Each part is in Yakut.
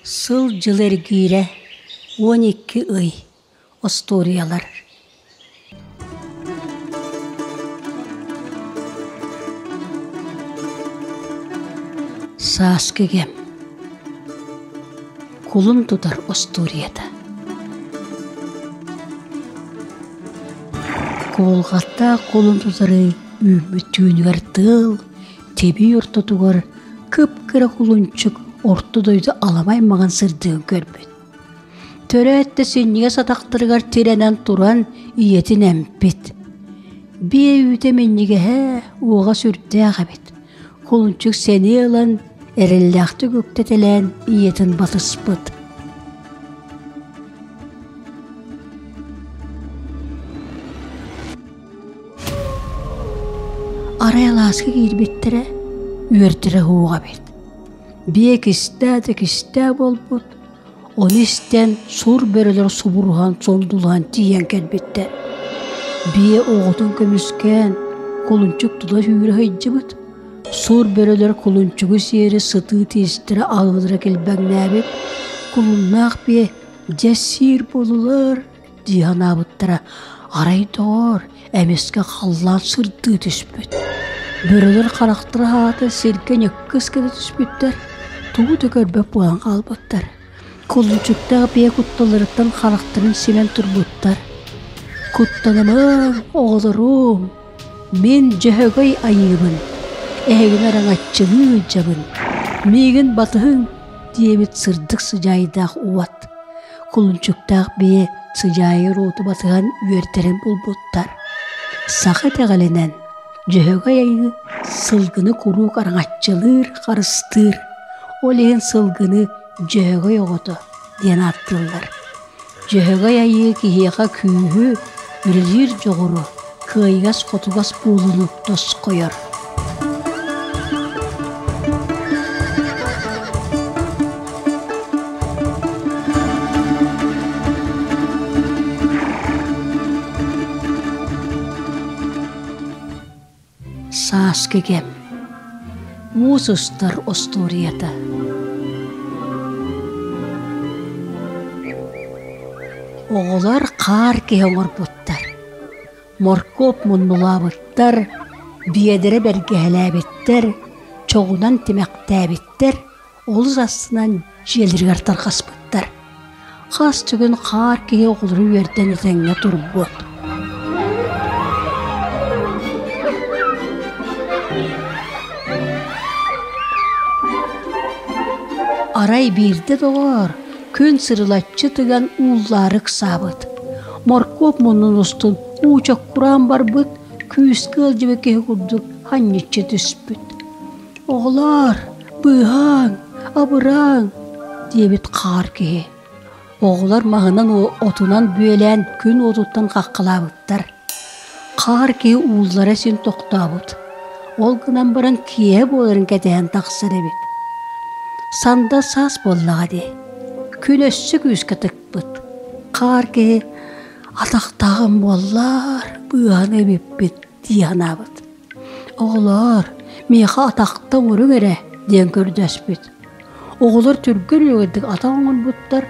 Сыл-дьыл эргиирэ 12 ый Остуоруйалар Сааскы кэм Кулун тутар остуоруйата Кубулҕаттаах кулун тутары үүммүт түүнүгэр тыал тэбии ортотугар кып-кыра кулунчук орто дойду аламай маҥан сырдыгын көрбүт. Төрөөт да синньигэс атахтарыгар тирэнэн туран ийэтин эмпит. Биэ үүтэ минньигэһэ, уоҕа сүрдээх эбит. Кулунчук сэниэ ылан, эрэллээхтик үктэтэлээн ийэтин батыспыт. Арай алааска киирбиттэрэ, үөрдэрэ уоҕа эбит. Биэ кистээ да кистээ буолбут, Ону истэн сур бөрөлөр субуруһан сундулаан тиийэн кэлбиттэр. Биэ оҕотун көмүскээн кулунчук тула сүүрэ сылдьыбыт. Сур бөрөлөр кулунчугу сиэри сытыы тиистэрэ алыылара килбэҥнээбит. Кулуннаах биэ дьэ сиир буолулар дии санаабыттара. Арай доҕоор, эмискэ халлаан сырдыы түспүт. Бөрөлөр харахтара аһаата сиргэ ньыккыс гына түспүттэр, тугу да көрбөт буолан хаалбыттар. Кулунчуктаах биэ кутталларыттан харахтарын симэн турбуттар. Куттанымаҥ, оҕолорум, мин Дьөһөгөй айыыбын, эһигини араҥаччылыы ыдьабын, миигин батыһыҥ диэбит сырдык сыдьаайдаах уот. Кулунчуктаах биэ сыдьаайар уоту батыһан үөрдэрин булбуттар. Саха итэҕэлинэн Дьөһөгөй айыы сылгыны куруук араҥаччылыыр, харыстыыр. Ол иһин сылгыны Дьөһөгөй оҕото диэн ааттыыллар. Дьөһөгөй айыы киһиэхэ күүһү, үлэлиир дьоҕуру, кыайыгас-хотугас буолууну тосхойор. Сааскы кэм Муус устар остуоруйата Оҕолор хаар киһи оҥорбуттар Моркуоп муннулаабыттар, биэдэрэ бэргэһэлээбиттэр, чоҕунан тимэхтээбиттэр, олус астынан дьиэлэригэр тарҕаспыттар. Хас түгэн хаар киһи оҕолору үөрдэн этэҥҥэ турбут. Арай биирдэ доҕоор, күн сырылаччы тыган ууллаары ыксаабыт. Моркуоп муннун устун уу чоккураан барбыт, күүскэ ыалдьыбыт киһи курдук ханньыччы түспүт. «Оҕолоор, быыһааҥ, абырааҥ!» диэбит хаар киһи. Оҕолор маһынан отунан бүөлээн күн уотуттан хаххалаабыттар. Хаар киһи ууллара син тохтообут. Ол гынан баран киэһэ буоларын кэтэһэн тахсар эбит. Санда саас буоллаҕа дии. Күн өссө күүскэ тыкпыт. Хаар киһи атахтааҕым буоллар, быыһаны эбиппит дии санаабыт. Оҕолоор, миэхэ атахта оҥоруҥ эрэ диэн көрдөспүт. Оҕолор түргэн үөгэрдик атах оҥорбуттар,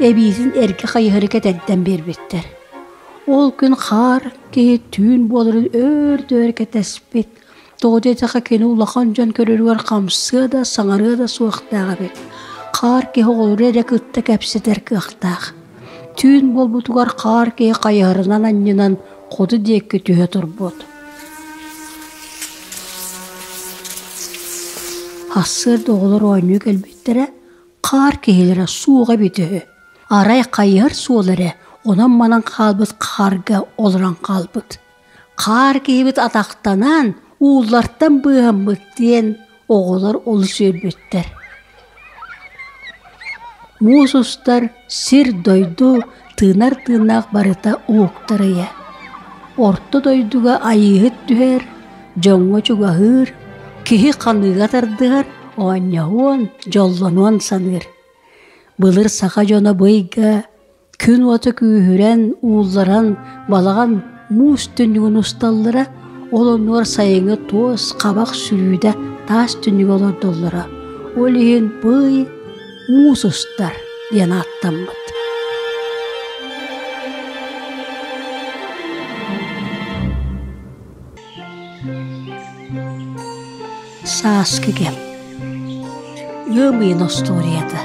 эбиитин эргэ хайыһары кэтэрдэн биэрбиттэр. Ол күн хаар киһи түүн буоларын өөр-дөөр кэтэспит. Тоҕо диэтэххэ кини улахан дьон көрөрүгэр хамсыа да, саҥарыа да суохтаах эбит. Хаар киһи оҕолору эрэ кытта кэпсэтэр кыахтаах. Түүн буолбутугар хаар киһи хайыһарынан анньынан хоту диэки түһэ турбут. Сарсыарда оҕолор оонньуу кэлбиттэрэ, хаар киһилэрэ суоҕа эбитэ үһү. Арай хайыһар суол эрэ онон-манан хаалбыт хаарга олорон хаалбыт. Хаар киһибит атахтанан, ууллартан быыһаммыт диэн оҕолор олус үөрбүттэр. Муус устар сир-дойду тыынар тыыннаах барыта уһуктар ыйа. Орто дойдуга айыыһыт түһэр, дьоҥҥо чугаһыыр, киһи ханыыга тардыһар, оонньоһуон, дьоллонуон саныыр. Былыр саха дьоно бу ыйга күн уота күүһүрэн, уулларан, балаҕан муус түннүгүн усталлара, ол оннугар сайыҥҥы туос, хабах сүрүүдэ таас түннүгү олордоллоро. Ол иһин бый, муус устар диэн ааттаммыт. Сааскы кэм. Ыам ыйын остуоруйата.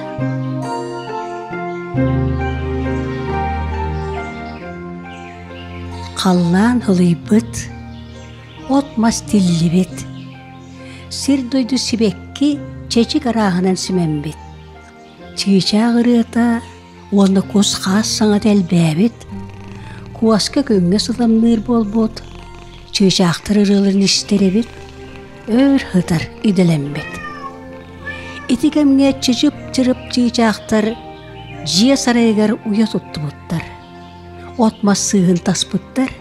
Халлаан ылыйбыт, от-мас тиллибит, сир-дойду сибэкки чэчик арааһынан симэммит. Чыычаах ырыата уонна кус-хаас саҥата элбээбит, куоска күҥҥэ сыламныыр буолбут, чыычаахтар ырыаларын истэр эбит, өр сытар идэлэммит. Ити кэмҥэ чычып-чырып чыычаахтар дьиэ сарайыгар уйа туттубуттар. От-мас сыыһын таспыттар,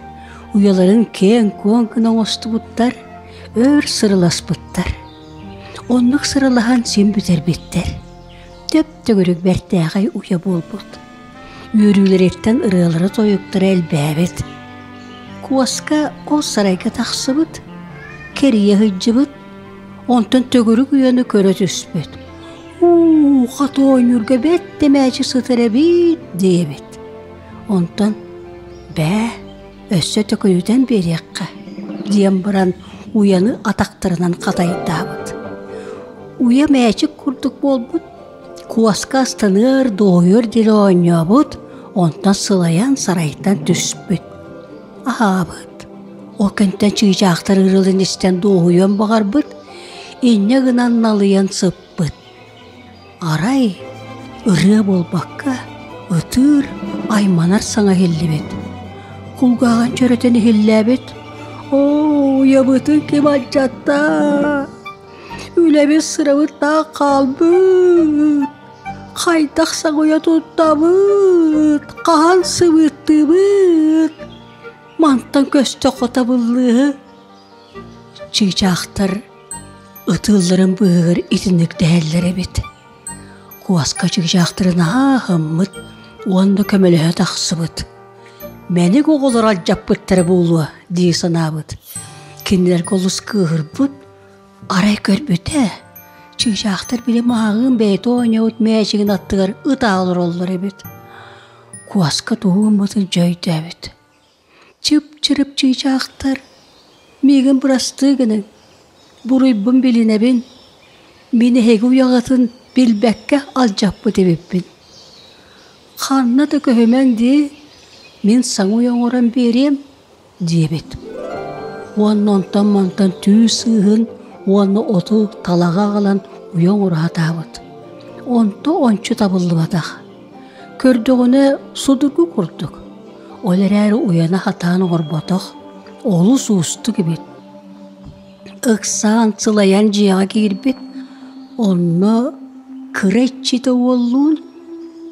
уйаларын киэҥ-куоҥ гына оҥостубуттар, өр сырыласпыттар. Оннук сырылаһан син бүтэрбиттэр. Төп-төгүрүк бэртээхэй уйа буолбут. Үөрүүлэриттэн ырыалара-тойуктара элбээбит. Куоска ол сарайга тахсыбыт, кэрийэ сылдьыбыт, онтон төгүрүк уйаны көрө түспүт. Уу, хата оонньуурга бэрт тэмээчи сытар эбит диэбит. Онтон бээ, өссө төкүнүтэн биэриэххэ диэн баран уйаны атахтарынан хатайдаабыт. Уйа мээчик курдук буолбут, куоска астаныар, дуоһуйар диэри оонньообут, онтон сылайан сарайтан түспүт. Аһаабыт. Ол кэнтэн чыычаахтар ыырылын истэн дуоһуйуон баҕарбыт, инньэ гынан налыйан сыппыт. Арай ырыа буолбакка, ытыыр, айманар саҥа иһиллибит. Кулгааҕын чөрөтөн иһиллээбит: «Оо, уйабытын ким алдьатта? Үлэбит сырабыт таах хаалбыт! Хайдах саҥа туттабыт? Хаһан сыбыттыыбыт? Мантан көстөххө табыллыыһы» Чыычаахтар ытыылларын быыһыгар итинник дэһэллэр эбит. Куоска чыычаахтарын ааһыммыт уонна көмөлөһө тахсыбыт. Мэник оҕолор алдьаппыттара буолуо дии санаабыт. Кинилэргэ олус кыыһырбыт, арай көрбүтэ, чыычаахтар били мааҕыын бэйэтэ оонньообут мээчигин аттыгар ытаа олороллор эбит. Куоска тугу гыммытын дьэ өйдөөбүт. Чып-чырып чыычаахтар, миигин бырастыы гыныҥ, буруйбун билинэбин, мин эһиги уйаҕытын билбэккэ алдьаппыт эбиппин. Ханна да көһүмэҥ дии, мин саҥа уйа оҥорон биэриэм диэбит. Уонна онтон-мантан түү сыыһын уонна оту талаҕа аҕалан уйа оҥоро сатаабыт. Онто ончу табыллыбатах. Көрдөҕүнэ судургу курдук, ол эрээри уйана сатаан оҥорботох, олус уустук эбит. Ыксаан, сылайан дьиэҕэ киирбит, онно кыра иччитэ уоллуун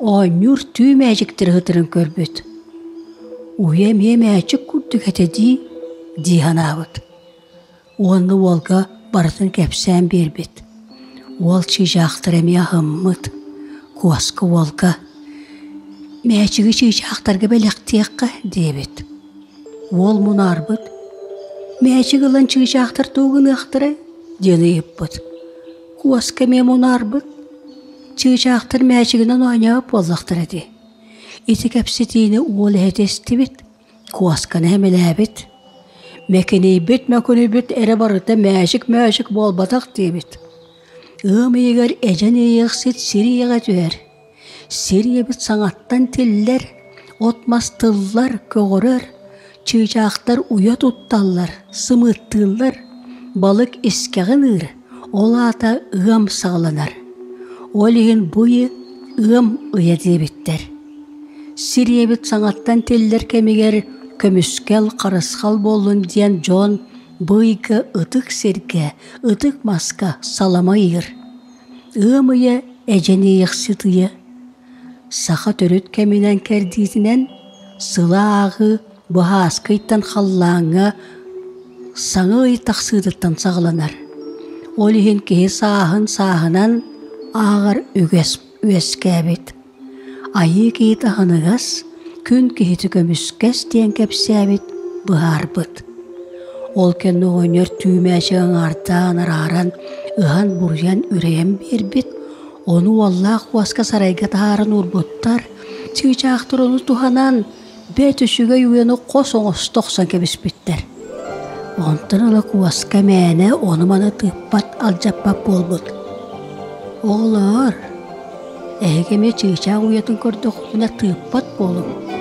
оонньуур түү мээчиктэри сытарын көрбүт. Уйа эмиэ мээчик курдук этэ дии, дии санаабыт. Уонна уолга барытын кэпсээн биэрбит. Уол чыычаахтара эмиэ аһыммыт. Куоска уолга «Мээчиги чыычаахтарга бэлэхтиэххэ» диэбит. Уол мунаарбыт. «Мээчик ылан чыычаахтар тугу гыныахтарай?» диэн ыйыппыт. Куоска эмиэ мунаарбыт. Чыычаахтар мээчигинэн оонньообот буоллахтара дии. Ити кэпсэтиини уол эһэтэ истибит. Куосканы эмэлээбит, мэкинийбит-мөкүнүйбүт эрэ барыта мээчик-мөөчүк буолбатах диэбит. Ыам ыйыгар эдьэн иэйэхсит сир ийэҕэ түһэр. Сир ийэбит саҥаттан тиллэр, от-мас тыллар, көҕөрөр, чыычаахтар уйа тутталлар, сымыыттыыллар, балык искэҕин ыыр, ол аата ыам саҕаланар. Ол иһин бу ыйы ыам ыйа диэбиттэр. Сир ийэбит саҥаттан тиллэр кэмигэр көмүскэл, харысхал буоллун диэн дьон бу ыйга ытык сиргэ, ытык маска салама ыйыыр. Ыам ыйа эдьэн иэйэхсит ыйа. Саха төрүт кэминэн кэрдиитинэн сыла ааҕыы бу һааскы ыйтан халлааҥҥа саҥа ый тахсыытыттан саҕаланар. Ол иһин киһи сааһын сааһынан ааҕар үгэс үөскээбит. Айыы киһитэ аһыныгас, күн киһитэ көмүскэс диэн кэпсээбит, быһаарбыт. Ол кэннэ оҕонньор түүмээчи аҥаардаан арааран, ыһан-буруйан үрэйэн биэрбит, Ону уоллаах уоска сарайга таһааран уурбуттар, чыычаахтар ону туһанан бэт үчүгэй уйаны хос оҥосто охсон кэбиспиттэр. Онтон ыла куоска мээнэ ону-маны тыыппат, алдьаппат буолбут. Оҕолоор, эһиги эмиэ чыычаах уйатын көрдөххүтүнэ тыыппат буолуҥ.